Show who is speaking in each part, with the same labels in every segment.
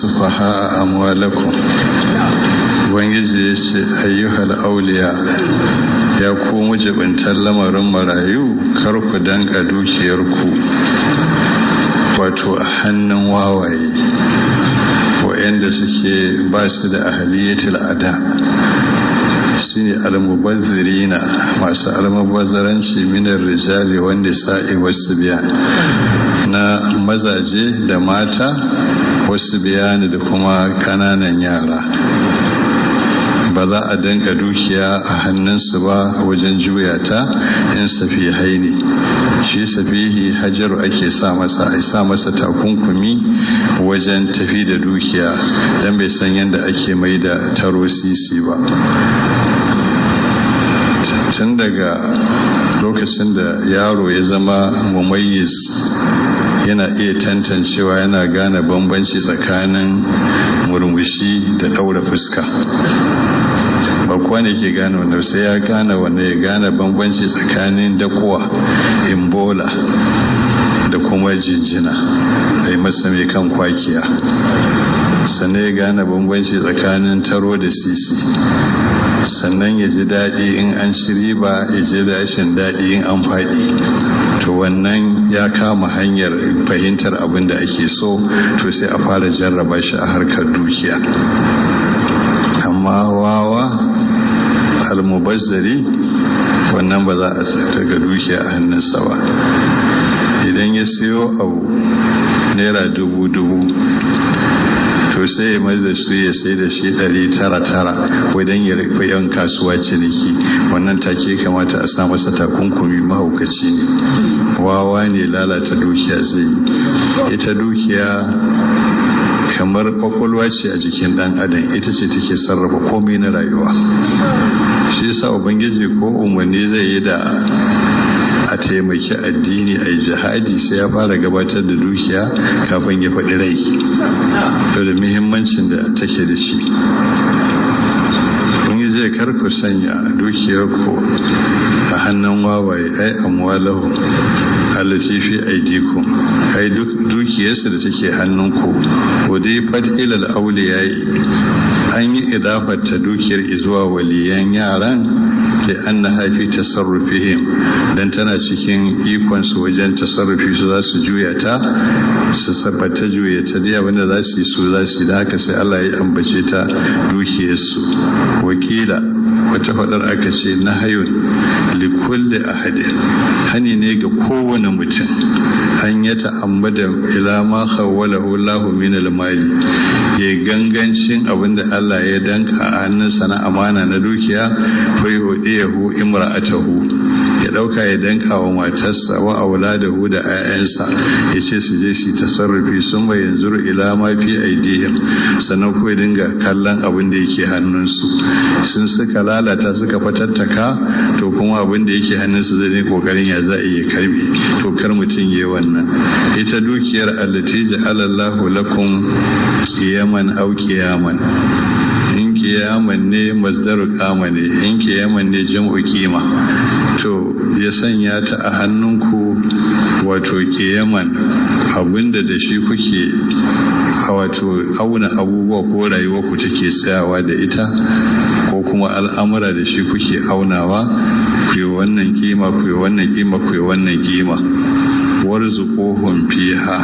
Speaker 1: Sufaha amwalakum. Ubangiji ya ce, ayyuhal auliya, ya ku mujibintan lamarin marayu, kar ku danka dukiyarku wato a hannun wawaye wa'yanda suke ba su da ahaliyatul ada, shine almubazzirina, masu almubazzaranci, minar rijali wanda sa'i wasu biya, na mazaje da mata, wasu biyani da kuma kananan yara. Ba za a danka dukiya a hannunsu ba wajen juya ta in safihai ne. Shi safihi hajaru ake sa masa, a sa masa takunkumi wajen tafi da dukiya, dan bai san yadda ake mai da taro sisi ba. Tun daga lokacin da yaro ya zama mumayyiz, yana iya tantancewa, yana gane bambanci tsakanin murmushi da ɗaura fuska. Ba kowa ne ke gane wannan, sai ya gane wannan, ya gane bambanci tsakanin dakuwa imbola da kuma jinjina a yi masa mai kan kwakiya. Sannan ya gane bambanci tsakanin taro da sisi. Sannan ya ji daɗi in an ci riba, ya ji rashin daɗi in an faɗi. To wannan ya kama hanyar fahimtar abin da ake so, to sai a fara jarraba shi a harkar dukiya. Amma wawa almubazzari, wannan ba za a daga dukiya a hannunsa ba. Idan ya siyo abu naira dubu dubu, to sai ya maza su ya sai da shi 900 wadan ya rufe yan kasuwa ciniki. Wannan take kamata a sa masa takunkumi, mahaukaci ne, wawa ne, lalata dukiya zai yi. Ita dukiya kamar kwakwalwa ce a jikin dan adam, ita ce take sarrafa komai na rayuwa. Shi yasa Ubangiji ko umarni zai yi da a taimaki addini, a jihadi, sai ya fara gabatar da dukiya kafin ya faɗi rai, to da muhimmancin da take da shi. Zai kar ku sanya dukiyarku a hannun wawaye, ai amwalahu allati fi aidikum, ai dukiyarsu da take hannunku. Udifat ila al-awliyai, an yi idafar ta dukiyar zuwa waliyan yaran, li annaha fi tasarrufihim, dan tana cikin ikon su wajen tasarrufi, su za su juya ta, su sabata juya ta da abinda za su yi, su za su yi. Da haka sai Allah ya ambace ta dukiyarsu. Wakila, wata fadar aka ce nahayun li kulli ahadin, hani ne ga kowane mutum, an ya ta'ammada ila ma khawwalahu Allahu min al-mali, ya gangancin abinda Allah ya danka a hannunsa na amana na dukiya, fa yudiyahu imra'atahu, ya dauka ya danka wa matarsa, wa auladahu, da 'ya'yansa, ya ce su je su tasarrufi. Sun bai yanzuru ila ma fi aidihim, sannan ko ya dinga kallon abin da yake hannunsu. Sun suka lalata, suka fatattaka, to kuma abin da yake hannunsu zai ne kokarin ya za a iya karbe. To kar mutum ya yi wannan. Ita dukiyar allati ja'ala Allahu lakum qiyaman aw qiyaman, in qiyaman ne masdaru qama ne, in qiyaman ne jam'u qima. To ya sanya ta a hannunku, wato qiyaman, abinda da shi kuke wato auna abubuwa, ko rayuwa ku take tsayawa da ita, ko kuma al'amura da shi kuke aunawa, ku yi wannan kima, ku yi wannan kima, ku yi wannan kima. Warzuquhum fiha,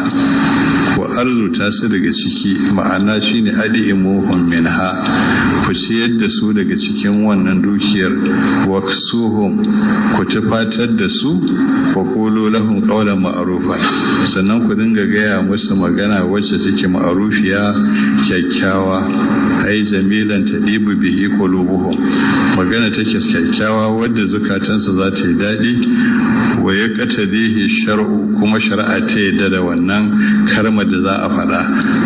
Speaker 1: ku arzuta su daga ciki, ma'ana shine adimuhum minha, ku ciyar da su daga cikin wannan dukiyar. Waksuhum, ku tufatar da su. Wa qulu lahum qawlan ma'rufa, sannan ku dinga gaya musu magana wacce take ma'rufiya, kyakkyawa, ai jamilan tadibu bihi qulubuhum, magana take kyakkyawa wadda zukatansu za ta yi daɗi. Wa yaqtadihi shar'u, kuma shari'a ta yadda da wannan kalmar da za a faɗa.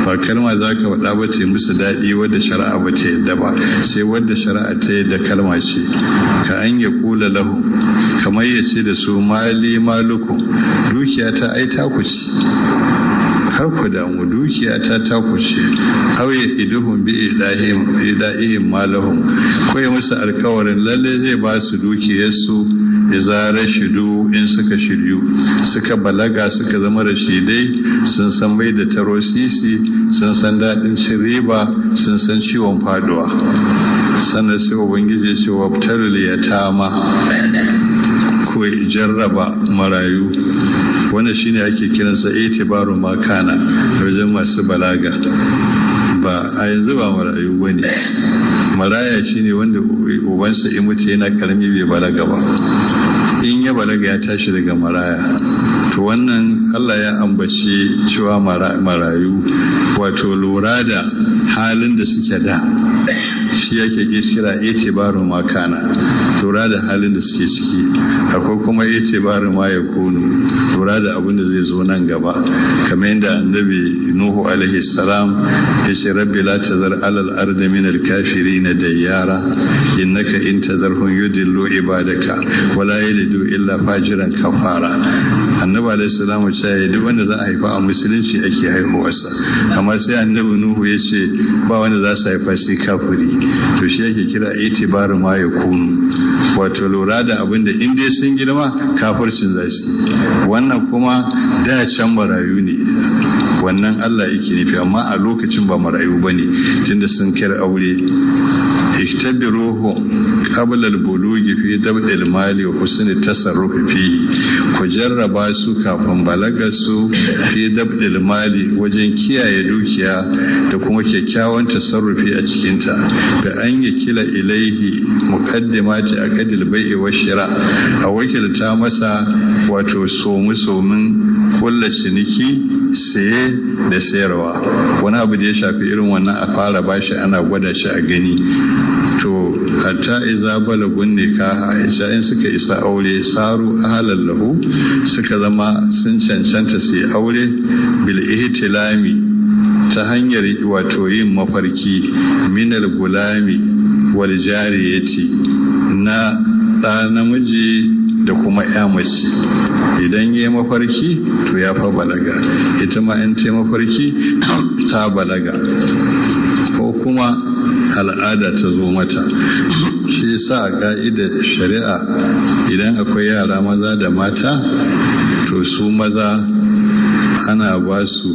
Speaker 1: Ba kalma za ka faɗa ba ce musu daɗi wadda shari'a ba ta yadda ba, sai wadda shari'a ta yadda kalma ce. Ka an ya kula lahu, kamar ya ce da su, mali maluku, dukiya ta ai ta ku ci, kar ku damu, dukiya ta ta ku ce. Aw ya iduhum bi idahim malahum, ko ya musu alkawarin lalle zai ba su dukiyarsu Iza rashidu, in suka shiryu, suka balaga, suka zama rashidai, sun san mai da taro sisi, sun san daɗin cin riba, sun san ciwon faduwa. Sannan sai Ubangiji ya ce, wabtarul yatama, ko jarraba marayu. Wannan shine ake kiransa itibaru makana wajen masu balaga. Ba a yanzu ba marayu bane. Maraya shine wanda ubansa ya mutu yana karami bai balaga ba. In ya balaga ya tashi daga maraya. To wannan Allah ya ambaci cewa marayu, wato lura da halin da suke da shi yake kira itibaru makana, lura da halin da suke ciki. Akwai kuma itibaru ma ya kunu, lura da abin da zai zo nan gaba, kamar yadda Annabi Nuhu alaihi salam ya ce, rabbi la tazar alal ardi min al kafirin dayyara innaka in tazarhum yudillu ibadaka wala yalidu illa fajiran kafara. Annabi alaihi salam ya ce duk wanda za a haifa a musulunci ake haihuwarsa, amma sai Annabi Nuhu ya ce ba wanda za su haifa sai kafiri. To shi yake kira itibaru ma ya kunu, wato lura da abin da in dai sun girma kafircin za su yi. Wannan kuma da can marayu ne, wannan Allah yake nufi, amma a lokacin ba marayu ba ne tunda sun kira aure. Iktabiruhum qabla al-bulugi fi dab'il mali wa husni tasarrufi fihi, ku jarraba su kafin balagar su fi dab'il mali, wajen kiyaye dukiya da kuma kyakkyawan tasarrufi a cikinta. Bi an yi kila ilaihi muqaddimati aqdil bai'i wa shira, a wakilta masa wato somu somin kulla ciniki, saye da sayarwa, wani abu da ya shafi irin wannan a fara bashi ana gwada shi a gani. To hatta iza balagun nikaha, isa in suka isa aure, saru ahlan lahu, suka zama sun cancanta su yi aure, bil ihtilami, ta hanyar wato yin mafarki, minal gulami wal jariyati, na ɗa namiji da kuma ya mace. Idan ya mafarki to ya fa balaga, ita ma in ta mafarki ta balaga, ko kuma al'ada ta zo mata. Shi yasa a ka'idar shari'a, idan akwai yara maza da mata, to su maza ana ba su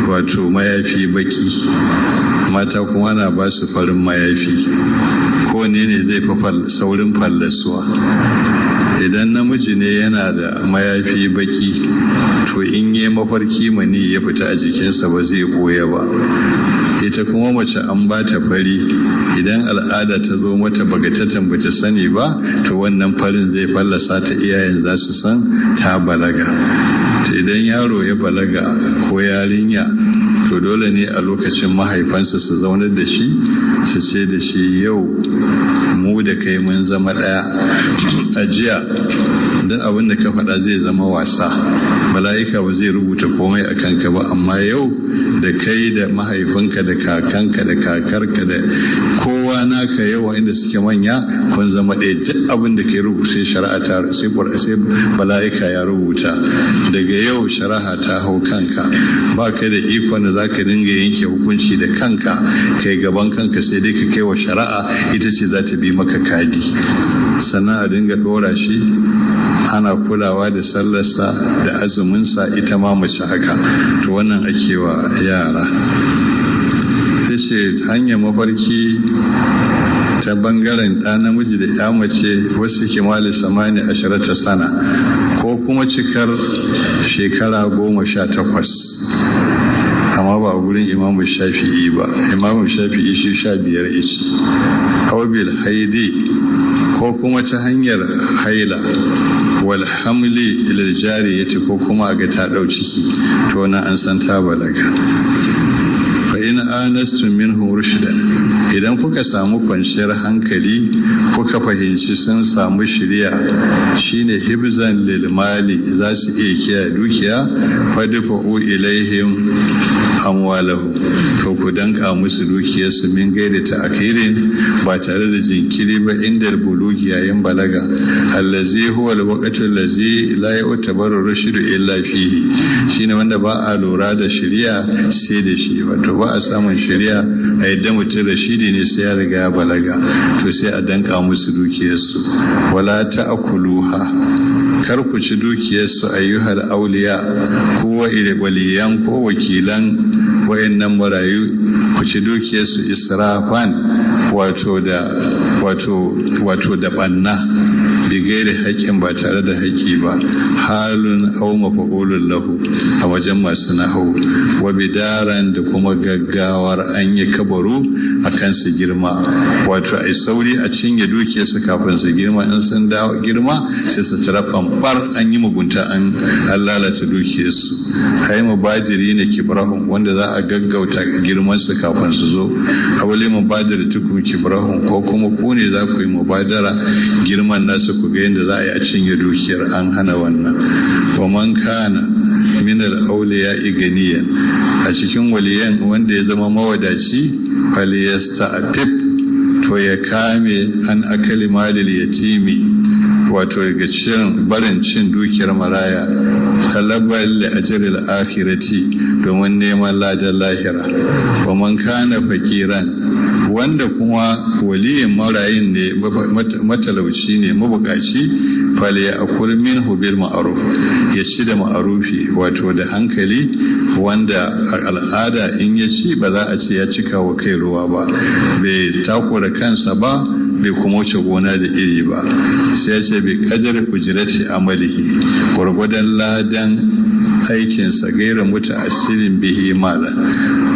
Speaker 1: wato mayafi baki, mata kuma ana ba su farin mayafi. Kowane ne zai fi saurin fallasuwa? Idan namiji ne yana da mayafi baki, to in yi mafarki mani ya fita a jikinsa ba zai boye ba. Ita kuma mace an ba ta fari, idan al'ada ta zo mata bagatatan bata sani ba, to wannan farin zai fallasa ta, iyayen za su san ta balaga. Idan yaro ya balaga ko yarinya, to dole ne a lokacin mahaifansa su zaunar da shi, su ce da shi, yau mu da kai mun zama ɗaya. A jiya duk abin da ka faɗa zai zama wasa, mala'ika ba zai rubuta komai a kanka ba, amma yau da kai da mahaifinka da kakanka da kakarka da kowa naka yau inda suke manya kun zama ɗaya. Duk abin da kai rubuta sai shari'a ta sai mala'ika ya rubuta. Daga yau shari'a ta hau kanka, ba ka da ikon da zaka dinga yanke hukunci da kanka kai gaban kanka, sai dai ka kai wa shari'a, ita ce za ta bi maka kadi. Sannan a dinga ɗora shi ana kulawa da sallarsa da azuminsa, ita ma mace haka. To wannan ake wa yara. Ta ce hanyar mafarki ta bangaren ɗa namiji da ya mace, wasu kimali 18 sana, ko kuma cikar shekara 18, amma ba a gurin Imamu Shafi'i ba. Imamu Shafi'i shi 15 ishi. Aw bil haidi, ko kuma ta hanyar haila, wal hamli ila jariyati, ko kuma a ga ta dau ciki, to na an san ta balaga. Fa in anastum minhum rushdan, idan kuka samu kwanciyar hankali, kuka fahimci sun samu shiriya, shine hibzan lil mali, za su iya kiyaye dukiya, fadfa'u ilaihim amwalahu, to ku danka musu dukiyarsu, min gaida ta akhirin, ba tare da jinkiri ba, inda bulugi, yayin balaga, allazi huwa alwaqtu allazi la yu'tabaru rushdu illa fihi, shine wanda ba a lura da shiriya sai da shi, wato ba a samun shari'a a yadda mutum rashidi ne sai ya riga ya balaga, to sai a danka musu dukiyarsu. Wala ta'kuluha, kar ku ci dukiyarsu, ayyuhal auliya, ko waliyan ko wakilan wayannan marayu, ku ci dukiyarsu israfan, wato da wato wato da banna, bigairi haƙƙin, ba tare da haƙƙi ba. Halun aw mafa'ulun lahu a wajen masu nahawu. Wa bidaran, da kuma gaggawar an yi kabaru a kan su girma, wato ai sauri a cinye dukiyarsu kafin su girma. In sun dawo girma sai su tara ɓamɓar an yi mugunta, an lalata dukiyarsu. Ai mubadiri ne kibrahum, wanda za a gaggauta girman su kafin su zo. Awali mubadir tukum kibrahum, ko kuma ku ne za ku yi mubadara girman nasu, ku ga yadda za a yi a cinye dukiyar. An hana wannan. Wa man kana min al-awliya ganiyan, a cikin waliyan wanda ya zama mawadaci, falyasta'fif, to ya kame, an akali malil yatimi, wato daga cin barin cin dukiyar maraya, talaban li ajril akhirati, domin neman ladan lahira. Wa man kana fakiran, wanda kuma waliyin marayin ne matalauci ne, mabukaci, fale akul minhu bil ma'ruf, ya ci da ma'arufi, wato da hankali, wanda al'ada in ya ci ba za a ce ya cika wa kai ruwa ba, bai takura kansa ba, bai kuma wuce gona da iri ba. Sai ya ce bi qadar ujrati amalihi, gwargwadon ladan aikinsa, gaira muta asirin bihi mala,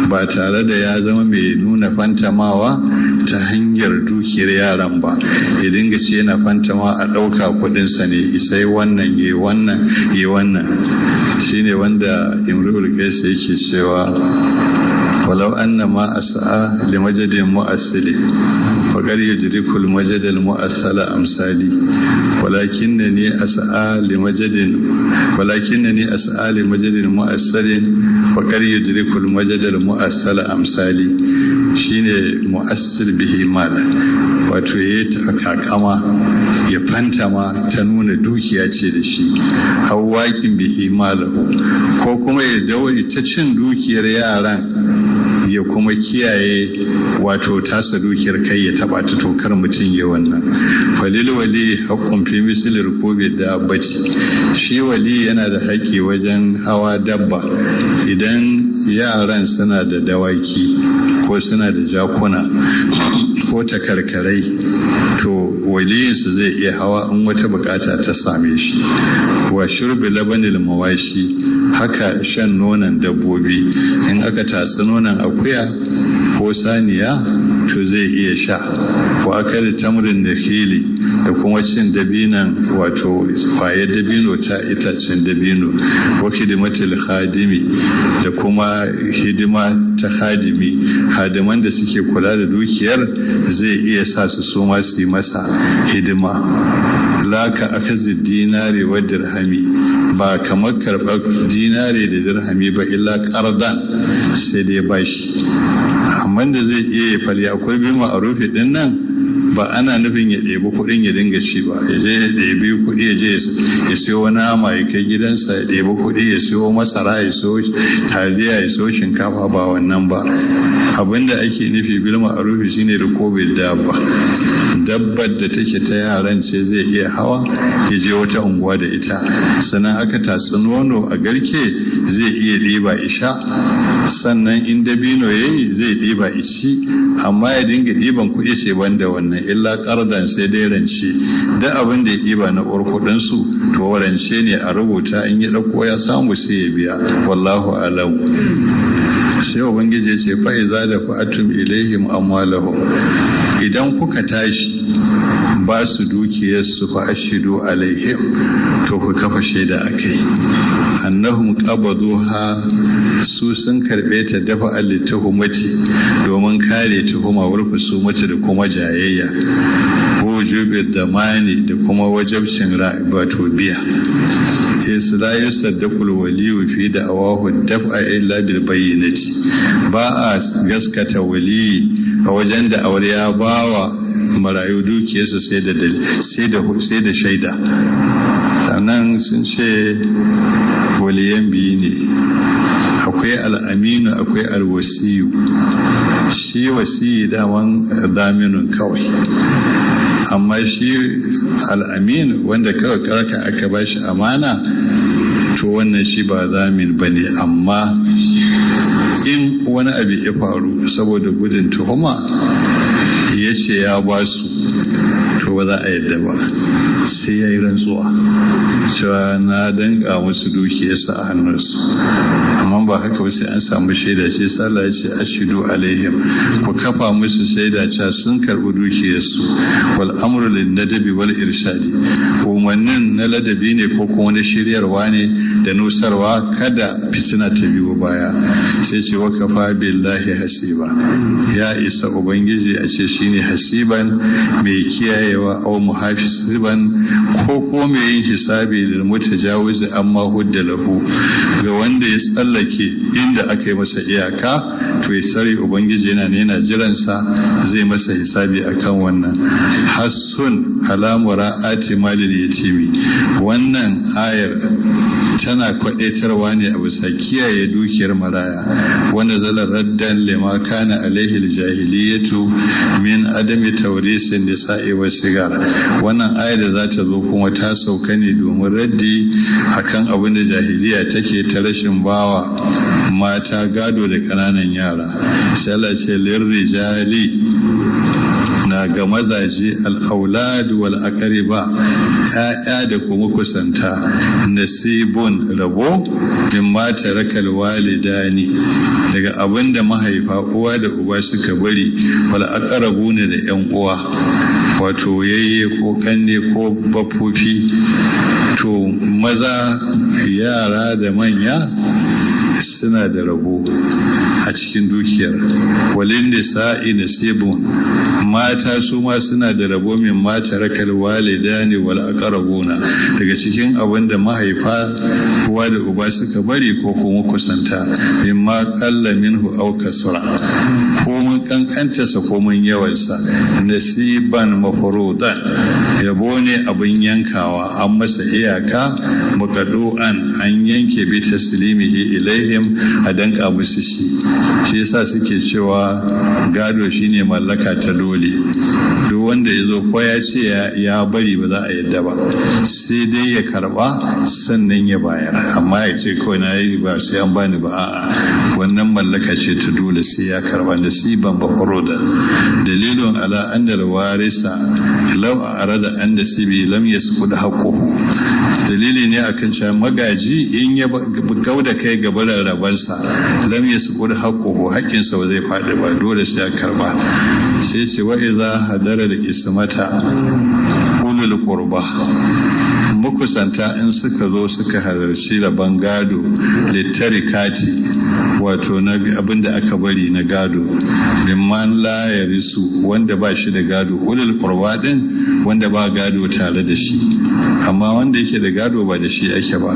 Speaker 1: ba tare da ya zama mai nuna fantamawa ta hanyar dukiyar yaran ba, ya dinga ce yana fantama a ɗauka kuɗinsa ne sai wannan yi wannan yi wannan. Shine wanda Imrul Qais yake cewa: walau anna ma as'a li majadin mu'assili wa qad yudriku al majad al mu'assala amsali, walakinnani as'a li majadin walakinnani as'a li majadin mu'assalin wa qad yudriku al majad al mu'assala amsali. Shine mu'assil bihi mala, wato ya takakama ya fantama ta nuna dukiya ce da shi, hawakin bihi malahu, ko kuma ya daure ta cin dukiyar yaran ya kuma kiyaye wato tasa dukiyar kai ya taba ta. To kar mutum ya wannan. Falil wali haqqun fi misli rukubi dabbati, shi wali yana da haƙƙi wajen hawa dabba. Idan yaran suna da dawaki ko suna da jakuna ko takarkarai, to waliyinsu zai iya hawa in wata bukata ta same shi. Wa shurbi labanil mawashi, haka shan nonon dabbobi. In aka tatsi nonon akuya ko saniya, to zai iya sha. Wa akali tamrin da fili, da kuma cin dabinan, wato kwayar dabino ta itacen dabino. Wa hidimatul khadimi, da kuma hidima ta khadimi, hadiman da suke kula da dukiyar, zai iya sa su su ma su yi masa hidima. Laka akazi dinari wa dirhami, ba kamar karɓar dinari da dirhami ba, illa qardan, sai dai bashi. Amma da zai iya fali akwai bin ma'arufi din nan, ba ana nufin ya ɗebi kuɗin ya dinga ci ba, ya je ya ɗebi kuɗi ya je ya siyo nama ya kai gidansa, ya ɗebi kuɗi ya siyo masara, ya siyo taliya, ya siyo shinkafa, ba wannan ba. Abinda ake nufi bil ma'arufi shine rikobin dabba. Dabbar da take ta yaran ce zai iya hawa ya je wata unguwa da ita. Sannan aka tatsi nono a garke, zai iya ɗiba isha. Sannan in dabino ya yi, zai ɗiba ici. Amma ya dinga ɗiban kuɗi sai banda wannan, illa ƙardan, sai dai rance. Duk abin da ya ɗiba na uwar kuɗinsu, to rance ne, a rubuta, in ya ɗauko ya samu sai ya biya. Wallahu alam. Sai Ubangiji ya ce: fa'iza da fa'atum ilaihim amwalahum, idan kuka tashi ba su dukiyarsu, fa ashidu alaihim, to ku kafa shaida akai, annahum qabaduha, su sun karbe ta, dafa alituhumati, domin kare tuhuma, wal husumati, da kuma jayayya, wujubi damani, da kuma wajabcin wato biya. Sai la yusaddaqul waliyu fi da'awahu daf'a illa bil bayyinati, ba a gaskata waliyi a wajen da aure ya bawa marayu dukiyarsu sai da sai da sai da shaida. Anan sun ce waliyan biyu ne, akwai al'aminu, akwai alwasiyu. Shi wasiyi daman daminun kawai, amma shi al'amin wanda kawai karka aka ba shi amana, to wannan shi ba zamin ba ne. Amma in wani abu ya faru, saboda gudun tuhuma ya ce ya ba su, to ba za a yadda ba, sai ya yi rantsuwa cewa na danka musu dukiyarsa a hannunsu. Amma ba haka ba, sai an samu shaida. Shi sallah ya ce ashidu alaihim, ku kafa musu shaida cewa sun karɓi dukiyarsu. Wal amru lin nadabi wal irshadi, umarnin na ladabi ne ko kuma na shiryarwa ne da nusarwa, kada fitina ta biyo baya. Sai ce wa kafa billahi hasiba, ya isa Ubangiji a ce shine hasiban, mai kiyayewa, au muhafisiban, ko mai yin hisabi, lil mutajawiz amma hudda lahu, ga wanda ya tsallake inda aka yi masa iyaka. To ya sari Ubangiji yana ne yana jiransa, zai masa hisabi akan wannan. Hassun ala mura'ati malil yatimi, wannan ayar tana kwadaitarwa ne a bisa kiyaye dukiyar maraya. Wanda zala raddan lima kana alaihi jahiliyatu min adami tawrisin nisa'i wa sigar. Wannan ayar da za ta zo kuma ta sauka ne domin raddi akan abin da jahiliya take ta rashin bawa mata gado da ƙananan yara. Sai Allah ce lirrijali, na ga mazaje, al'aulad wal aqriba, ya'ya da kuma kusanta, nasibun, rabo, min ma tarakal walidani, daga abin da mahaifa uwa da uba suka bari, wal aqrabuna, da yan uwa, wato yayye ko kanne ko bafofi. To maza, yara da manya suna da rabo a cikin dukiyar. Walin nisa'i nasibun, mata su ma suna da rabo, min mata rakal walidani wal aqrabuna, daga cikin abin da mahaifa uwa da uba suka bari ko kuma kusanta, min ma qalla minhu aw kasura, ko mun kankanta sa ko mun yawansa. Nasiban mafrudan, yabo ne abin yankawa, an masa iyaka, muqaddu'an, an yanke, bi taslimihi ilaihim, a danka musu shi. Shi yasa suke cewa gado shine mallaka ta dole. Duk wanda ya zo ko ya ce ya bari, ba za a yadda ba, sai dai ya karba sannan ya bayar. Amma ya ce kawai na yi, ba sai an bani ba, a'a, wannan mallaka ce ta dole, sai ya karba. Nasiban mafrudan dalilun ala annal warisa law arada an nasibi lam yasqud haqquhu, dalili ne akan cewa magaji in ya gauda kai gaba rabansa, lam yasqud haqquhu, haƙƙinsa ba zai faɗi ba, dole sai ya karba. Sai ce wa idza hadara da ismata ulul qurba, makusanta in suka zo suka halarci rabon gado, littarikati, wato na abin da aka bari na gado, mimman la yarisu, wanda ba shi da gado, ulul qurba din wanda ba gado tare da shi, amma wanda yake da gado ba da shi ake ba,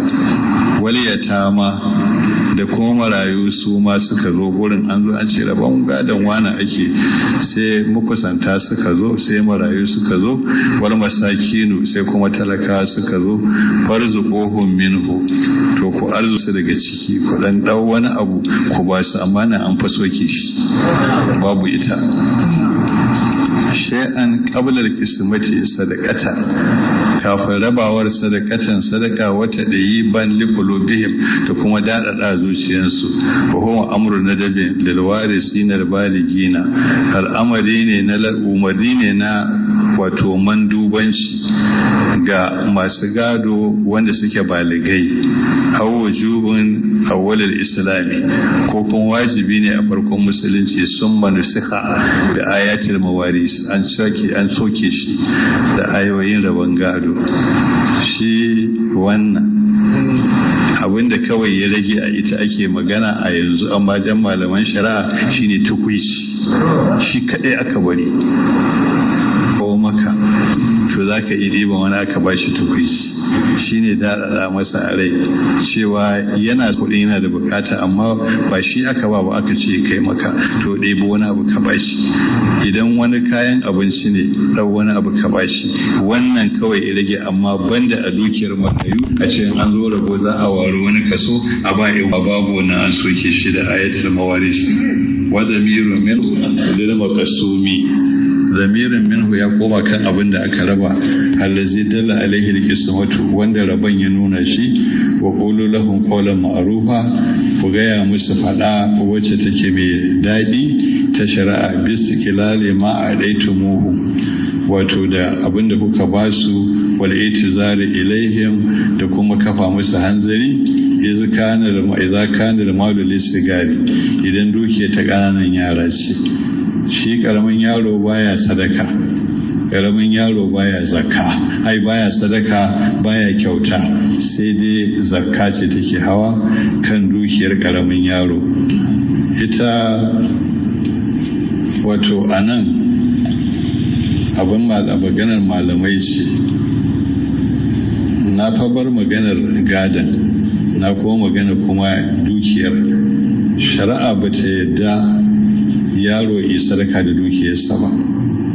Speaker 1: wal yatama, da kuma marayu, su ma suka zo gurin. An zo an ce rabon gadon wani ake, sai makusanta suka zo, sai marayu suka zo, wal masakinu, sai kuma talaka suka zo, farzuquhum minhu, to ku arzusu daga ciki, ku dan dau wani abu ku ba su. Amma na an fasoke shi, babu ita. Shay'an qabla al-qismati sadaqata, kafin rabawar, sadaqatan, sadaka, wata ban liqulubihim, da kuma dadada zuciyarsu. Wa huwa amru nadabin lil warisina al baligina, al'amari ne na umarni ne na wato mandubanci ga masu gado wanda suke baligai, aw wujubun awwal islami, ko kuma wajibi ne a farkon musulunci, sun manusikha da ayatul mawaris, an soke shi da ayoyin rabon gado. Shi wannan abinda kawai ya rage a ita ake magana a yanzu, amma jan malaman shari'a shine tukuici, shi kadai aka bari ko maka. To za ka iya ɗiban wani aka ba shi tukwici. Shine daɗaɗa masa a rai cewa yana kuɗin, yana da bukata, amma ba shi aka ba ba, aka ce kai maka, to ɗebo wani abu ka ba shi. Idan wani kayan abinci ne, ɗau wani abu ka ba shi. Wannan kawai ya rage, amma banda a dukiyar marayu a ce an zo rabo za a wari wani kaso a ba babu. Na an soke shi da ayatul mawaris. Wa damiru min lil maqsumi, zamirin minhu ya koma kan abin da aka raba, allazi dalla alaihi alqismatu, wanda rabon ya nuna shi. Wa qulu lahum qawlan ma'rufa, ku gaya musu fada wacce take mai daɗi ta shari'a, bistiqlali ma adaitumuhu, wato da abin da kuka ba su, wal itizari ilaihim, da kuma kafa musu hanzari. Idza kana al-malu lisigari, idan dukiya ta ƙananan yara ce. Shi karamin yaro baya sadaka, karamin yaro baya zakka, ai baya sadaka, baya kyauta, sai dai zakka ce take hawa kan dukiyar karamin yaro. Ita wato anan abin maganar malamai ce, na fa bar maganar gadan, na kuma magana kuma dukiyar. Shari'a ba ta yadda yaro yi sadaka da dukiyarsa ba,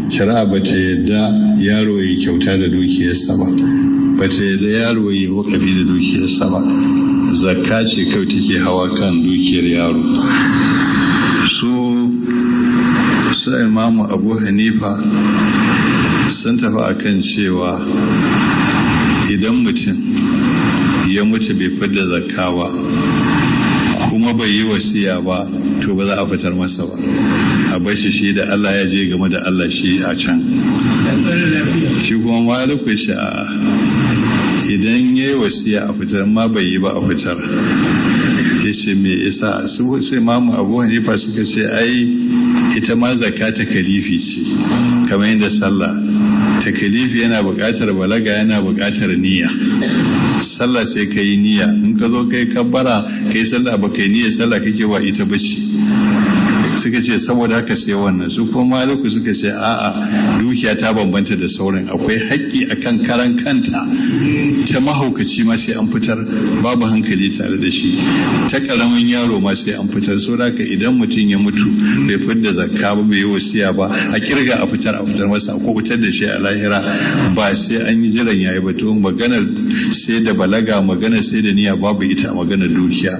Speaker 1: shari'a ba ta yadda yaro yi kyauta da dukiyarsa ba, ba ta yadda yaro yi wakafi da dukiyarsa ba. Zakka ce kawai take hawa kan dukiyar yaro. Su Imamu Abu Hanifa sun tafi akan cewa idan mutum ya mutu bai fidda zakka ba kuma bai yi wasiya ba, to ba za a fitar masa ba, a bar shi shi da Allah, ya je game da Allah shi a can. Shi kuma Maliku shi a idan ya yi wasiya a fitar, ma bai yi ba a fitar. Ya ce me isa? Su sai Imamu Abu Hanifa suka ce ai ita ma zakka takalifi ce, kamar yadda sallah takalifi yana buƙatar balaga, yana buƙatar niyya. Sallah sai ka yi niyya, in ka zo kai kabbara kai sallah, ba kai niyya sallah kake ba, ita bace. Suka ce saboda haka sai wannan. Su kuma Maliku suka ce a'a, dukiya ta bambanta da sauran, akwai haƙƙi akan karan kanta. Ta mahaukaci ma sai an fitar, babu hankali tare da shi. Ta ƙaramin yaro ma sai an fitar. Saboda haka idan mutum ya mutu bai fidda zakka ba, bai yi wasiya ba, a kirga a fitar, a fitar masa ko fitar da shi a lahira, ba sai an yi jiran yayi ba. To maganar sai da balaga, maganar sai da niyya, babu ita a maganar dukiya.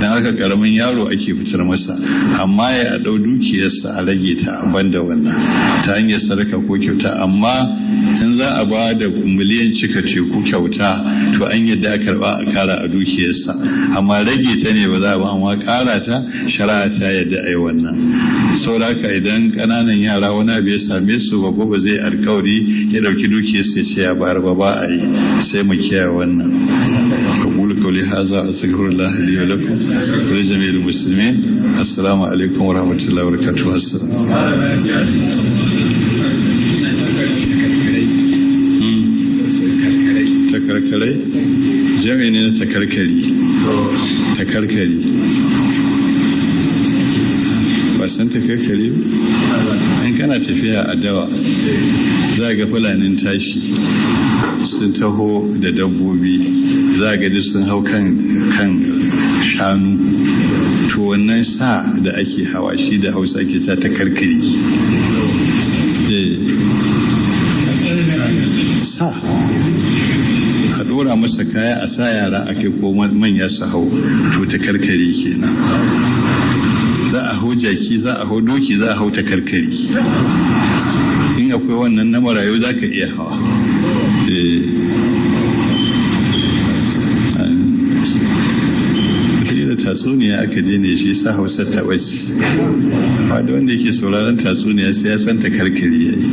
Speaker 1: Dan haka ƙaramin yaro ake fitar masa, amma ya dau dukiyarsa a rage ta, banda wannan ta hanyar sadaka ko kyauta. Amma in za a ba da miliyan cika teku kyauta, to an yadda a karba a kara a dukiyarsa, amma rage ta ne ba za a ba, amma kara ta shari'a ta yadda a yi wannan. Saboda idan ƙananan yara wani abu ya same su, babba ba zai alkawari ya ɗauki dukiyarsa ya ce ya bayar ba, ba a yi. Sai mu kiyaye wannan. أقول قولي هذا أستغفر الله لي ولكم ولجميع المسلمين. السلام عليكم ورحمة الله وبركاته. السلام. Takarkarai jami'i ne na takarkari. Takarkari, ba san takarkari ba? In kana tafiya a dawa, za ga fulanin tashi sun taho da dabbobi, za ga duk sun hau kan shanu. To wannan sa da ake hawa shi da Hausa ake sa takarkari. Sa a dora masa kaya, a sa yara a kai ko manya su hau, to takarkari kenan. Za a hau jaki, za a hau doki, za a hau takarkari. In akwai wannan na marayu za ka iya hawa. Wataƙila tatsuniya aka je ne shi sa Hausa ta ɓace. Ba da wanda yake sauraron tatsuniya sai ya san takarkari ya yi.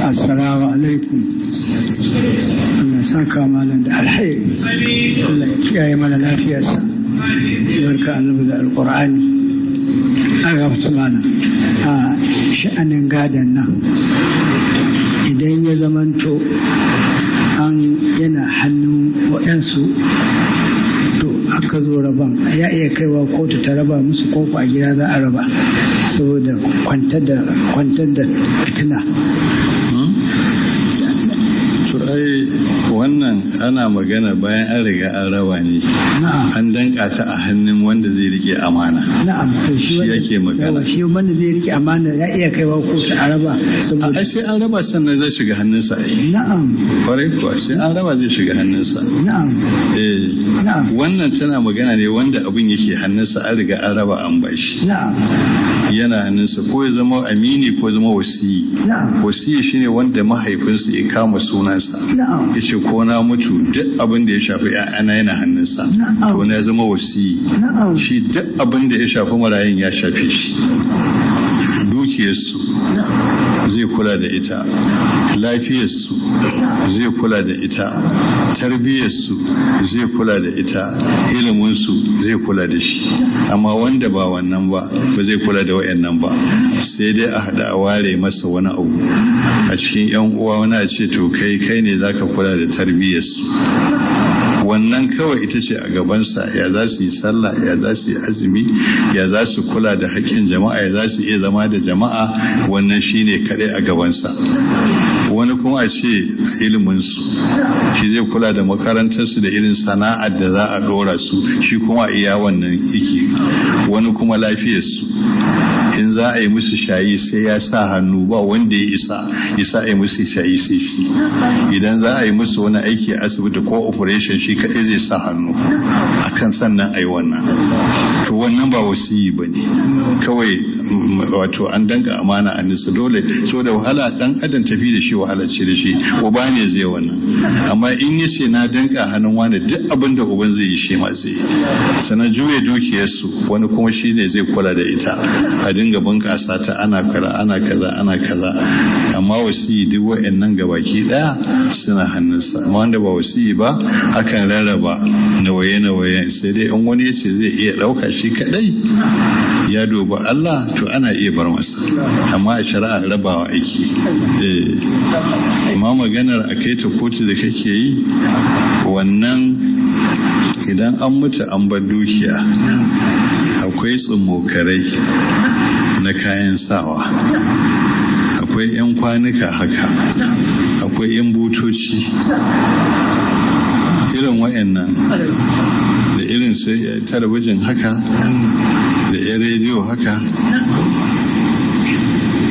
Speaker 2: Assalamu alaikum. Allah saka malam da alheri. Allah kiyaye mana lafiyarsa. Barka annabi da alƙur'ani. An gabata malam a sha'anin gadon nan, idan ya zamanto an yana hannun waɗansu, to aka zo rabon, ya iya kaiwa kotu ta raba musu, koko a gida za a raba saboda kwantar da fitina?
Speaker 1: Wannan ana magana bayan an riga an raba ne, an danka ta a hannun wanda zai rike amana.
Speaker 2: Na'am, to
Speaker 1: shi yake magana.
Speaker 2: Shi wanda zai rike amana ya iya kaiwa kotu a raba
Speaker 1: saboda ai sai an raba sannan zai shiga hannunsa ai.
Speaker 2: Na'am.
Speaker 1: Kwarai kuwa, sai an raba zai shiga hannunsa.
Speaker 2: Na'am. Na'am.
Speaker 1: Wannan tana magana ne wanda abin yake hannunsa, an riga an raba an bashi.
Speaker 2: Na'am.
Speaker 1: Yana hannunsa ko ya zama amini ko ya zama wasiyi.
Speaker 2: Na'am.
Speaker 1: Wasiyi shine wanda mahaifinsa ya kama sunansa.
Speaker 2: Na'am.
Speaker 1: Yace ko na mutu duk abin da ya shafi ƴaƴana yana hannunsa.
Speaker 2: Na'am.
Speaker 1: To na zama wasiyi.
Speaker 2: Na'am.
Speaker 1: Shi duk abin da ya shafi marayun ya shafe shi. Dukiyarsu zai kula da ita, lafiyarsu zai kula da ita, tarbiyyarsu zai kula da ita, iliminsu zai kula da shi. Amma wanda ba wannan ba, ba zai kula da wayannan ba, sai dai a haɗa a ware masa wani abu a cikin yan uwa, wani a ce to kai kai ne zaka kula da tarbiyyarsu. Wannan kawai ita ce a gabansa, ya za su yi sallah, ya za su yi azumi, ya za su kula da haƙƙin jama'a, ya za su iya zama da jama'a, wannan shine kaɗai a gabansa. Wani kuma a ce iliminsu, shi zai kula da makarantarsu da irin sana'ar da za a ɗora su, shi kuma iya wannan yake. Wani kuma lafiyarsu, in za a yi musu shayi sai ya sa hannu, ba wanda ya isa isa a yi musu shayi sai shi. Idan za a yi musu wani aiki a asibiti ko operation, shi kaɗai zai sa hannu akan sannan a yi wannan. To wannan ba wasiyi ba ne, kawai wato an danka amana a nisa dole, so da wahala dan adam tafi da shi, wahala ce da shi, uba ne zai wannan. Amma in ya ce na danka hannun wani, duk abin da uban zai yi shi ma zai yi. Sannan juya dukiyarsu, wani kuma shi ne zai kula da ita, a dinga bunƙasa ta, ana kula, ana kaza, ana kaza. Amma wasiyi duk wa'annan gabaki daya suna hannunsa. Amma wanda ba wasiyi ba, akan rarraba nawaye-nawaye, sai dai in wani ya ce zai iya ɗauka shi kadai, ya duba Allah, to ana iya bar masa. Amma a shari'a rabawa ake. Amma maganar a kai ta kotu da kake yi, wannan idan an mutu an bar dukiya, akwai tsummokarai na kayan sawa, akwai 'yan kwanuka haka, akwai 'yan butoci, irin wayannan, da irin su talabijin haka, da 'yan rediyo haka,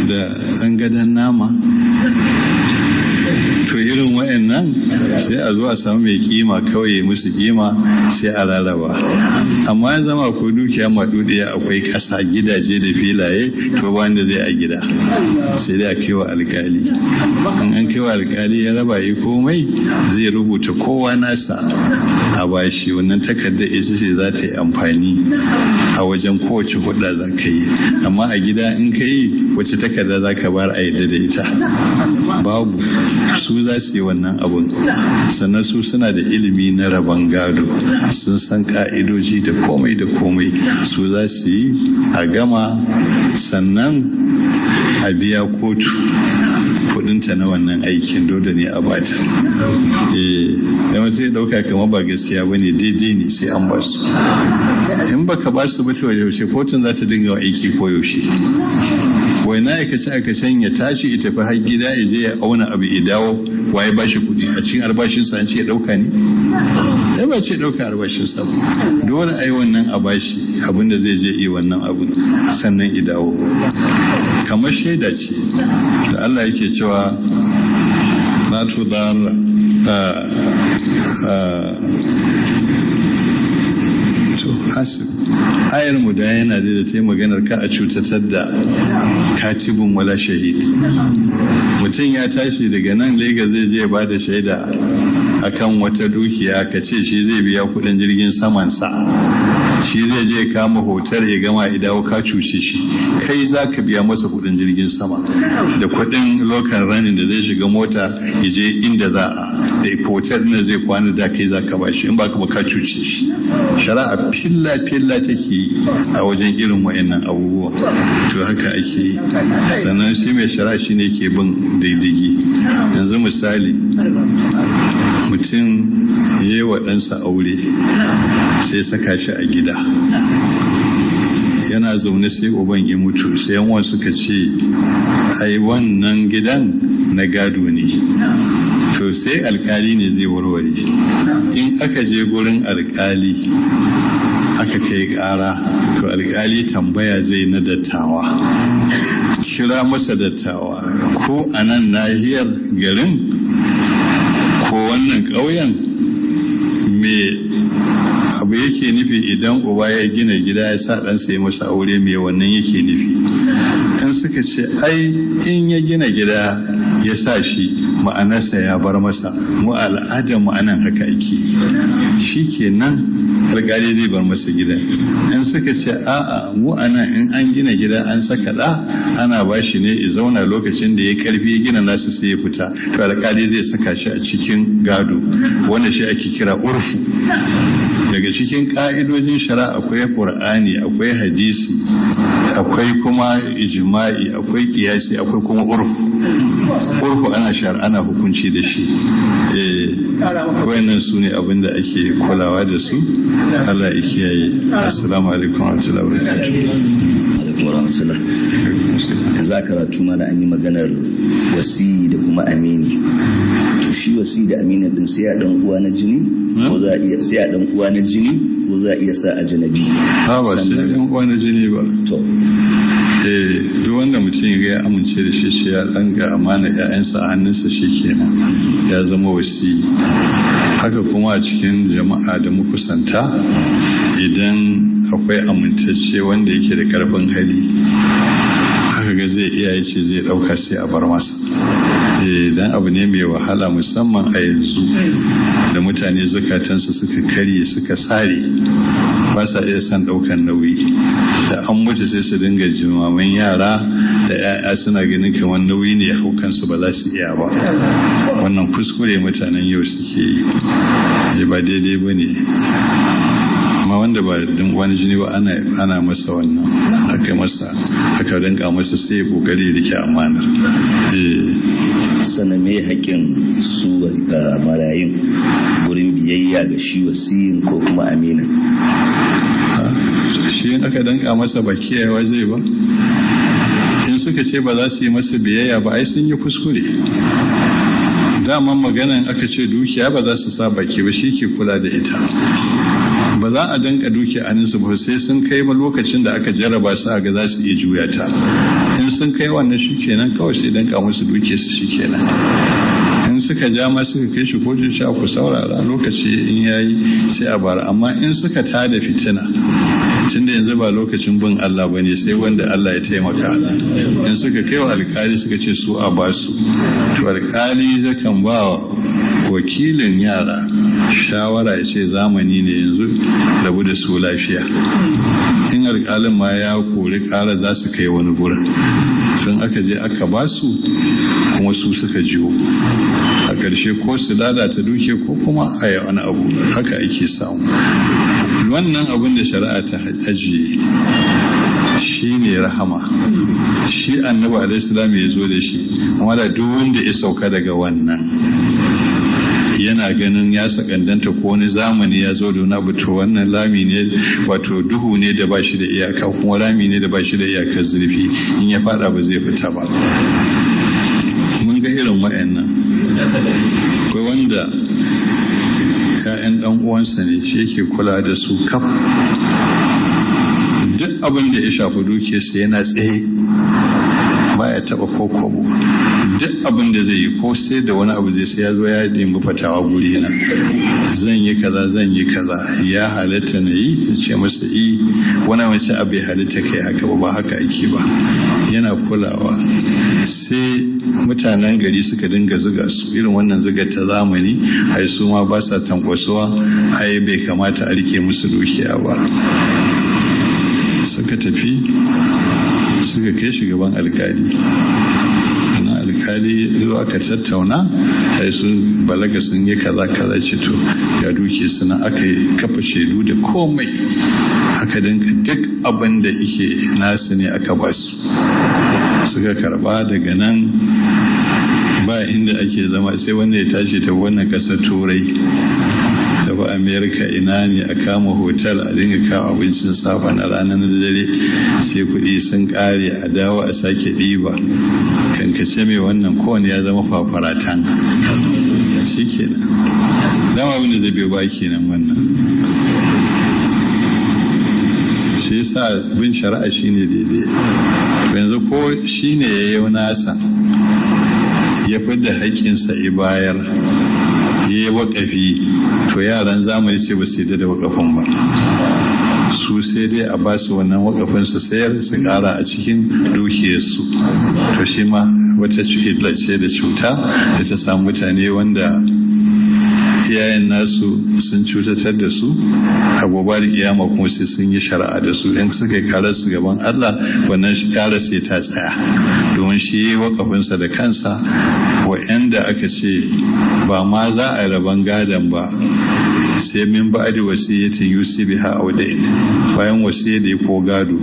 Speaker 1: da ɗan gadon nama. To irin wayannan sai a zo a samu mai kima kawai musu kima, sai a rarraba. Amma ya zama akwai dukiya maɗuɗiya, akwai ƙasa, gidaje da filaye, to ba wanda zai a gida, sai dai a kai wa alƙali. In an kai wa alƙali ya raba yi komai, zai rubuta kowa nasa a bashi. Wannan takardar ita ce za ta yi amfani a wajen kowace hudda za ka yi. Amma a gida in ka yi, wace takarda za ka bar a yadda da ita? Babu. Su za su yi wannan abun. Sannan su suna da ilimi na rabon gado, sun san ka'idoji da komai da komai, su za su yi a gama, sannan a biya kotu kudinta na wannan aikin, dole ne a bata. Eh, sai dauka kamar ba gaskiya bane, daidai ne, sai an ba su. In baka ba su ba, to yaushe kotun za ta dinga aiki ko yaushe? Wai na aikace aikacen ya tashi ya tafi har gida ya je ya auna abu ya dawo, waye ba shi kuɗi a cikin albashinsa? An ce ya ɗauka ne? Sai ba ce ɗauka albashinsa ba. Dole a yi wannan, a bashi abin da zai je yi wannan abin sannan ya dawo. Kamar shaida ce da Allah yake cewa la tudar to asib ayar mu da yana da ta yi maganar ka a cutatar da katibun wala shahid. Mutum ya tashi daga nan Legas zai je ba da shaida akan wata dukiya, ka ce shi zai biya kudin jirgin samansa, shi zai je kama hotel ya gama ya dawo, ka cuce shi. Kai za ka biya masa kudin jirgin sama da kudin local running da zai shiga mota ya je inda za a, da hotel da zai kwana, da kai za ka bashi. In ba ka ka cuce shi. Shari'a filla filla take yi a wajen irin wayannan abubuwa. To haka ake yi. Sannan shi mai shari'a shi ne ke bin diddigi. Yanzu misali, mutum ya yi wa ɗansa aure, sai saka shi a gida yana zaune, sai uban ya mutu, sai yan suka ce ai wannan gidan na gado ne. To To sai alkali ne zai warware. In aka je gurin alkali aka kai kara, to alkali tambaya zai na dattawa, kira masa dattawa ko a nan nahiyar garin ko wannan ƙauyen, me abu yake nufi idan uba ya gina gida ya sa ɗansa ya masa aure, me wannan yake nufi? In suka ce ai in ya gina gida ya sa shi, ma'anarsa ya bar masa, mu al'adar mu anan haka ake, shi kenan alƙali zai bar masa gida. In suka ce a'a, mu anan in an gina gida an saka ɗa, ana ba shi ne ya zauna, lokacin da ya karfi ya gina nasu sai ya fita, to alƙali zai saka shi a cikin gado. Wanda shi ake kira urfu. Daga cikin ƙa'idojin shari'a akwai Qur'ani, akwai hadisi, akwai kuma ijma'i, akwai kiyasi, akwai kuma urfu. Urfu ana shari'a, ana hukunci da shi. Wayannan su ne abin da ake kulawa da su. Allah ya kiyaye. Assalamu alaikum wa rahmatullahi wa
Speaker 3: barakatuh. Za karatu mana an yi maganar wasi da kuma amini. To shi wasi da amini din sai ya dan uwa na jini ko za a iya sai a dan uwa na jini ko za a iya sa ajnabi?
Speaker 1: Ha, ba sai dan uwa na jini ba.
Speaker 3: To
Speaker 1: duk wanda mutum ya amince da shi, shi ya dan ga amana ƴaƴansa a hannunsa, shi kenan ya zama wasi. Haka kuma a cikin jama'a da makusanta, idan akwai amintacce wanda yake da karfin hali, haka ga zai iya yace zai dauka, sai a bar masa. Dan abu ne mai wahala, musamman a yanzu da mutane zukatansu suka karye suka sare, ba sa iya son daukan nauyi. Da an mutu sai su dinga jimamin yara da 'ya'ya, suna ganin kamar nauyi ne hau kansu, ba za su iya ba. Wannan kuskure mutanen yau suke yi, ba daidai ba ne. Amma wanda ba wani jini ba, ana masa wannan, aka masa aka dinka masa, sai ya kokari rike amanar.
Speaker 3: Sannan me haƙƙin su marayun gurin biyayya ga shi wasiyin ko kuma aminin?
Speaker 1: Shi in aka danka masa ba kiyayewa zai ba. In suka ce ba za su yi masa biyayya ba, ai sun yi kuskure. Daman maganan aka ce dukiya ba za su sa baki ba, shi ke kula da ita. Ba za a danka dukiya a ninsu ba sai sun kai lokacin da aka jarraba su a ga za su iya juya ta. In sun kai wannan, shi kenan, kawai sai danka musu dukiya su, shi kenan. In suka ja ma suka kai shi kotu, sha ku saurara, lokaci in yayi sai a bara. Amma in suka tada fitina, tunda yanzu ba lokacin bin Allah ba ne, sai wanda Allah ya taimaka, in suka kai wa alkali suka ce su a ba su, to alkali zakan ba wakilin yara shawara, ya ce zamani ne yanzu, rabu da su lafiya. In alkalin ma ya kori kara, za su kai wani gurin. Sun aka je aka ba su kuma, su suka jiwo a ƙarshe, ko su lalata duke ko kuma a yi wani abu. Haka ake samu. Wannan abin da shari'a ta ajiye shi ne rahama, shi Annabi alaihi ya zo da shi. Amma da duk wanda ya sauka daga wannan, yana ganin ya sakandanta ko wani zamani ya zo da wani abu, to wannan rami ne, wato duhu ne da ba shi da iyaka, kuma rami ne da ba shi da iyakar zurfi. In ya fada ba zai fita ba. Mun ga irin wa'annan. Akwai wanda 'ya'yan dan uwansa ne, shi yake kula da su kaf. Duk abin da ya shafi dukiyarsa yana tsaye, baya taba ko kobo. Duk abin da zai yi ko sai da wani abu zai, sai ya zo ya nemi fatawa guri na: zan yi kaza, zan yi kaza, ya halatta na yi? In ce masa i wani wani abu ya halatta kai haka ba, ba haka ake ba. Yana kulawa. Sai mutanen gari suka dinga zuga su irin wannan zuga ta zamani, ai su ma ba sa tankwasuwa, ai bai kamata a rike musu dukiya ba. Suka tafi suka kai shi gaban alkali. Ana alkali zuwa aka tattauna, ai sun balaga, sun yi kaza kaza. Ce to ya duke suna. Aka yi kafa shaidu da komai, aka dinka duk abin da yake nasu ne aka ba su, suka karba. Daga nan ba inda ake zama, sai wanda ya tashi ta wannan kasar Turai da tafi Amerika ina ne, a kama hotel a dinga kawo abincin safa na ranar na dare, sai kuɗi sun ƙare a dawo a sake ɗiba. Kankace mai wannan kowane ya zama fafaratan. Shi kenan dama abin da zai biyo ba kenan wannan. Shi yasa bin shari'a shine daidai. Yanzu ko shine ya yi nasa ya fidda haƙƙinsa ya bayar, ya yi waƙafi, to yaran zamani ce ba su yadda da waƙafin ba. Su sai dai a ba su wannan waƙafin su sayar su ƙara a cikin dukiyarsu. To shi ma wata illa ce da cuta da ta samu mutane wanda iyayen nasu sun cutatar da su, a gobe da kiyama kuma sai sun yi shari'a da su. In suka yi karar su gaban Allah, wannan karar sai ta tsaya, domin shi yi wakafinsa da kansa. Wa'anda aka ce ba ma za a raban gadon ba sai min ba'di wasiyyatin yusi biha aw dayn, bayan wasiyya da ko gado,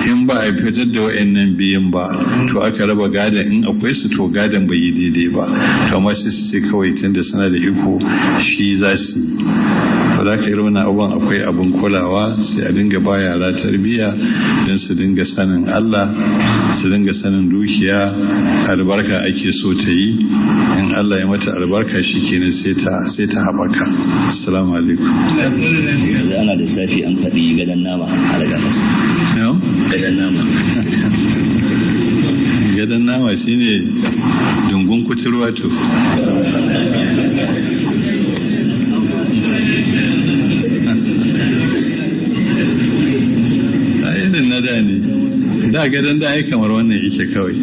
Speaker 1: in ba a fitar da wa'annan biyun ba to aka raba gadon, in akwai su to gadon bai yi daidai ba. To amma sai su ce kawai tunda suna da iko shi za su yi. To da ka irin wannan abubuwan akwai abin kulawa, sai a dinga ba yara tarbiyya don su dinga sanin Allah, su dinga sanin dukiya albarka ake so ta yi. In Allah ya mata albarka shi kenan sai ta haɓaka. Assalamu alaikum.
Speaker 3: Yanzu ana da safi an faɗi gadon nama a daga fasa. Gadon nama.
Speaker 1: Gadon nama shine dungun kuturwa to. A irin na da ne. Da gadon da ai kamar wannan yake kawai,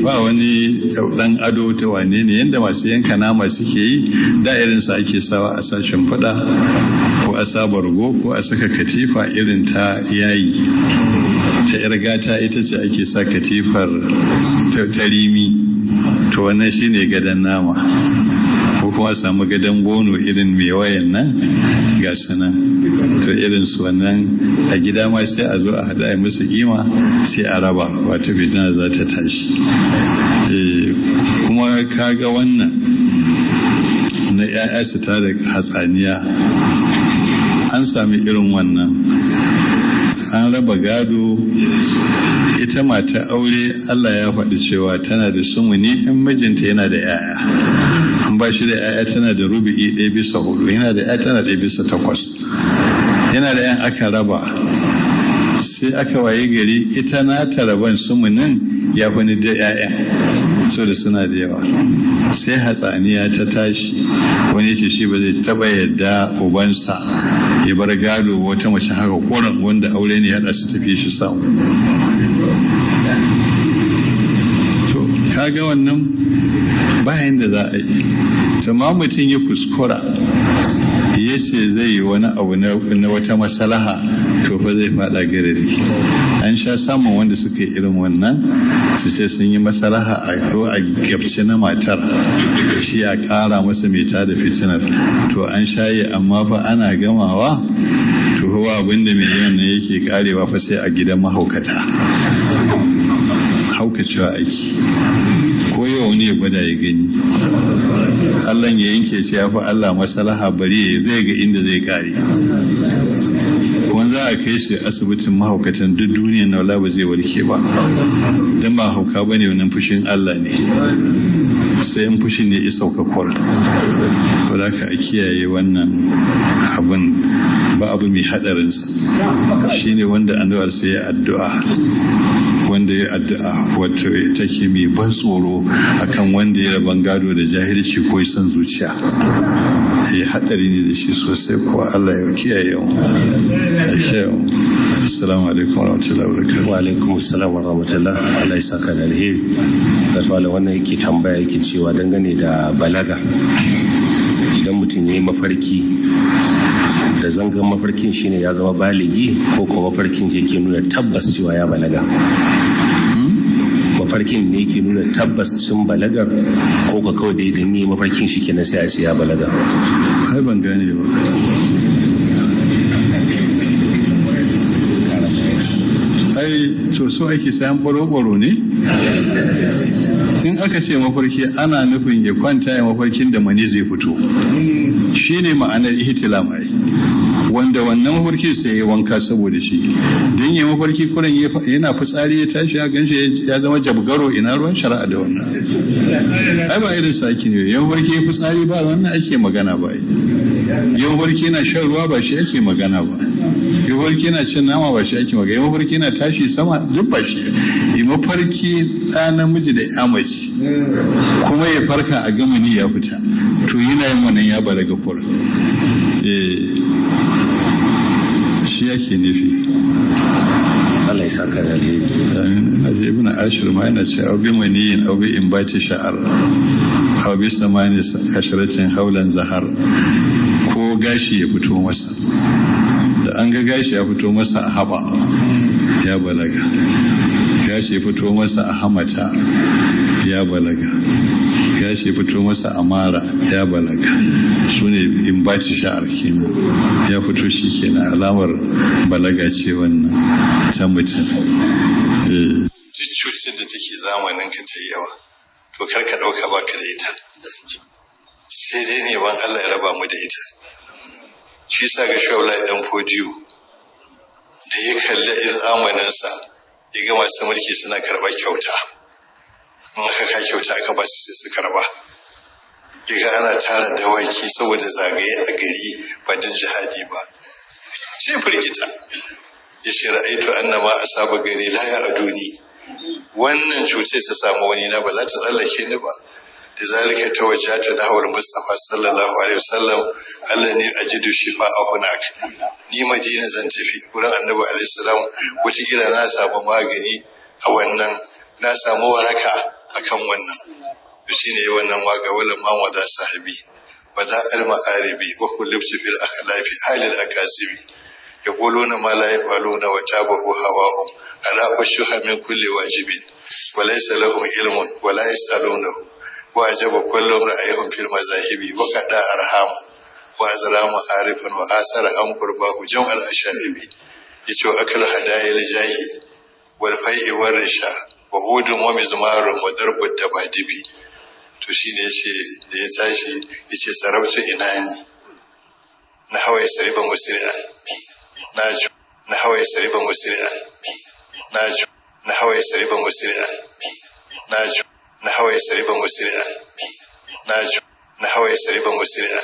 Speaker 1: ba wani dan ado ta wane ne, yanda masu yanka nama suke yi da irin sa ake sawa a sashen fada ko a sa bargo ko a saka katifa irin ta yayi ta yar gata, ita ce ake sa katifar ta rimi. To wannan shine gadon nama, ko kuma a samu gadon bono irin mai wayan nan ga su nan. To irin su wannan a gida ma sai a zo a haɗa a musu kima sai a raba, wato fitina za ta tashi. Kuma kaga wannan na 'ya'ya su ta da hatsaniya, an sami irin wannan, an raba gado. Ita mata aure Allah ya faɗi cewa tana da sumuni in mijinta yana da 'ya'ya. An ba shi da 'ya'ya tana da rubu'i 1/4, yana da 'ya'ya tana 1/8, yana da 'yan aka raba. Sai aka waye gari ita nata raban sumunin ya fi ni da 'ya'yan, so da suna da yawa. Sai hatsaniya ta tashi, wani ce shi ba zai taba yadda ubansa ya bar gado wata mace haka koren wanda aure ne ya haɗa su tafi shi samu. To kaga wannan bayan da za a yi. Amma mutum ya kuskura ya ce zai yi wani abu na wata masalaha, to fa zai fada garari. An sha samun wanda suka yi irin wannan, su ce sun yi masalaha a zo a gabce na matar, shi a ƙara masa mai tada fitinar. To an sha yi, amma fa ana gamawa to fa abinda mai yawan nan yake karewa fa sai a gidan mahaukata. Haukacewa aiki ko yau wani ya gwada ya gani, Allah ya yanke shi ya fi Allah masalaha, bari zai ga inda zai kare. Kuma za a kai shi asibitin mahaukatan duk duniyar na wala ba zai warke ba, don ba hauka ba ne wannan, fushin Allah ne, sai in fushin ne ya sauka kwal. Ko da ka kiyaye wannan abin, ba abu mai hadarinsa shine wanda annabi sai ya addu'a, wanda ya addu'a wato take mai ban tsoro akan wanda ya raban gado da jahilci ko son zuciya. Ya hadari ne da shi sosai kuwa. Allah ya kiyaye mu. Assalamu alaikum wa rahmatullahi wa barakatuh.
Speaker 4: Wa alaikum assalam wa rahmatullah. Allah ya saka da alheri. Gaswala wannan yake tambaya, yake cewa dangane da balaga, idan mutum ya yi mafarki da zangan mafarkin shine ya zama baligi, ko kuma mafarkin yake nuna tabbas cewa ya balaga? Mafarkin ne yake nuna tabbas cin balagar, ko ka kawai da idan ne mafarkin shi kenan sai a ce ya balaga?
Speaker 1: Ai ban gane ba. Ai to so ake sayan baro-baro ne. In aka ce mafarki ana nufin ya kwanta ya mafarkin da mani zai fito, shi ne ma'anar ihtilam ai, wanda wannan mafarki sai ya wanka saboda shi. Don ya mafarki kuran yana fitsari ya tashi ya ganshi ya zama jabgaro, ina ruwan shari'a da wannan? Ai ba irin saki ne ya mafarki ya fitsari ba, wannan ake magana ba. Ya mafarki yana shan ruwa ba, shi ake magana ba. Ya mafarki yana cin nama ba, shi ake magana. Ya mafarki yana tashi sama duk ba shi. Ya mafarki ɗa namiji da ya mace kuma ya farka a gamani ya fita, to yana yin wannan ya balaga kura. Shi yake nufi.
Speaker 4: Allah ya saka da alheri.
Speaker 1: Amin. Ina ce Ibn Ashir ma yana ce au bi maniyin au bi inbati sha'ar au bi samani asharatin haulan zahar, ko gashi ya fito masa, da an ga gashi ya fito masa a haba ya balaga, gashi ya fito masa a hamata ya balaga, gashi ya fito masa a mara ya balaga. Su ne in baci sha'ar kenan, ya fito shi kenan, alamar balaga ce wannan ta mutum. Duk cutar da take zamanin ka ta yawa, to kar ka ɗauka baka da ita, sai dai ne ban Allah ya raba mu da ita. Shi sa ga Shaula dan Fodiyo da ya kalli zamaninsa ya ga masu mulki suna karɓar kyauta, in aka ka kyauta aka ba su sai su karɓa. Ya ga ana tara dawaki saboda zagaye a gari ba don jihadi ba, sai firgita ya ce ra'aitu annama asaba gari la ya aduni, wannan cutar ta samu wani na ba za ta tsallake ni ba. لذلك توجهت نحو المصطفى صلى الله عليه وسلم أنني أجد شفاء هناك. Ni Madina zan tafi wurin Annabi alaihi salam, wataƙila na samu magani a wannan, na samu waraka akan wannan. To shine wannan waka: wala man wada sahabi wada al ma'aribi wa kullibtu fil akhlafi halil akasibi yaquluna ma la yaf'aluna wa tabu hawahum ala ushuha min kulli wajibin wa laysa lahum ilmun wa la yas'alunahu وأجاب كل رأيهم في المذاهب وقد أرحام وأزرام عارفا وآثر أم قرباه جمع الأشائب. يتو أكل هدايا الجاهي والفيء والرشا وهود ومزمار وضرب الدبادب. To shi ne yace da ya tashi yace sarabtu inani na hawaye sarifa musri'a na ji na hawaye sarifa musri'a na ji na hawaye sarifa musri'a na ji na hawaye sarifa musri'a na ji na hawaye sarifa musri'a.